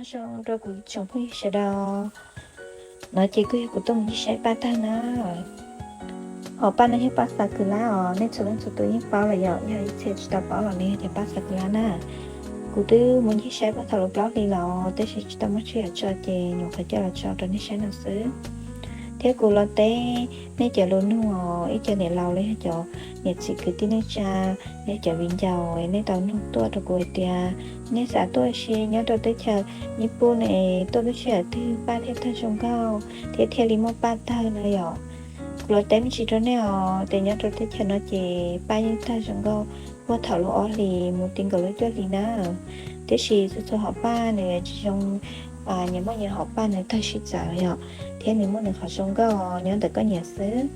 Nyob zoo rau kuv tsoom phooj ywg sawv daws. No ces kuj yog kuv tuaj mus ncig saib paj tawg na. Hom paj no yog paj xav kws lab os, nej txhua leej txhua tus yeej paub lawm yom, yog ib txhia tsis tau paub los nws yog cov paj xav kws lab na. Kuv twb mus ncig saib puag thaum lub plaub hlis los tab sis tsis tau muaj tshuaj yam tso ces nyuam qhuav coj los tso rau nej saib no xwb. Thiab kuv los teb nej cov lus nug os, ib co niam laus los yog cov niam txiv kwv tij neej tsa, yog cov viv ncaus nej tau nug tuaj rau kuv hais tias nej xav tuaj ua si nyob rau teb chaws Nyij Pooj ne, tuaj lub sij hawm twg paj thiaj tawg zoo nkauj thiab thiaj li muaj paj tawg no yom. Kuv los teb me ntsis rau nej os, ces nyob rau teb chaws no ces paj yeej tawg zoo nkauj puag thaum lub ob hlis mus ti nkaus lub cuaj hlis na. Tiam sis txhua txhua hom paj nws tsis zoo, nyias muaj nyias hom paj nws tawg sib txawv yom, thiab nws muaj nws qhov zoo nkauj nyob ntawm koj nyiam xwb.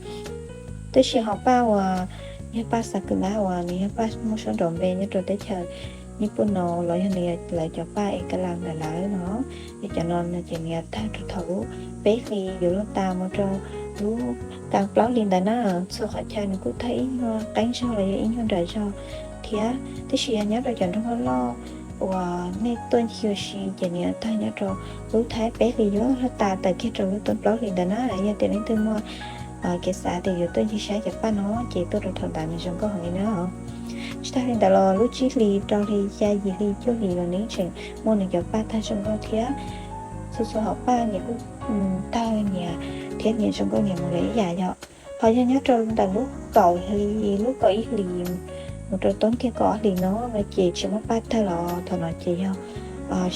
Tab sis hom paj uas yog paj xav kws lab uas nws yog paj muaj suab nraum npe nyob rau teb chaws Nyij Pooj no los yog nws lawv cov paj es ka las ntawm lawv no, es cov no no ces nws yuav tawg rau thaum lub peb hlis yuav luag tas mus rau lub kas plaub hlis ntawd na. Txhua qhov chaw nws kuj tawg ib nyuag qeeb zog los yog ib nyuag nram zog thiab, tab sis yog nyob rau cov nroog loj loj uas nej tuaj ncig ua si ces nws yuav tawg nyob rau lub thawj peb hlis yuav luag tas tawm kiag rau lub plaub hlis ntawd na. Yog tias leej twg muaj kev xav tias yuav tuaj ncig saib cov paj no ces tuaj rau thaum ntawd nws zoo nkauj heev li na. Tsis tag li ntawd los lub tsib hlis, rau hli, xya, yim hli, cuaj hlis los nws tseem muaj nws cov paj tawg zoo nkauj thiab. Txhua txhua hom paj nyias kuj tawg nyias thiab nyias zoo nkauj nyias mus lawm ib yam yom. Ho yog nyob rau ntawm lub kaum hli, lub kaum ib hlis mus rau toob kiag kaum ob hlis no no ces tsis muaj paj tawg los thaum no ces yog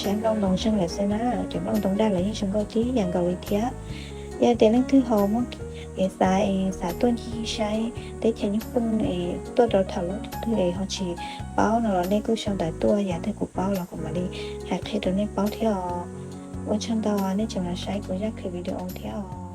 saib nplooj ntoo zeeg lawm xwb na. Cov nplooj ntoo daj los yeej zoo nkauj tib yam nkaus li thiab. Yog tias leej twg ho muaj kev xav es xav tuaj ncig saib teb chaws Nyij Pooj es tuaj rau thaum lub twg es ho tsis paub no los nej kuj sau ntawv tuaj, yam twg kuv paub los kuv mam li hais qhia rau nej paub thiab os. Ua tsaug ntau nej tseem los saib kuv zaj clip video thiab os.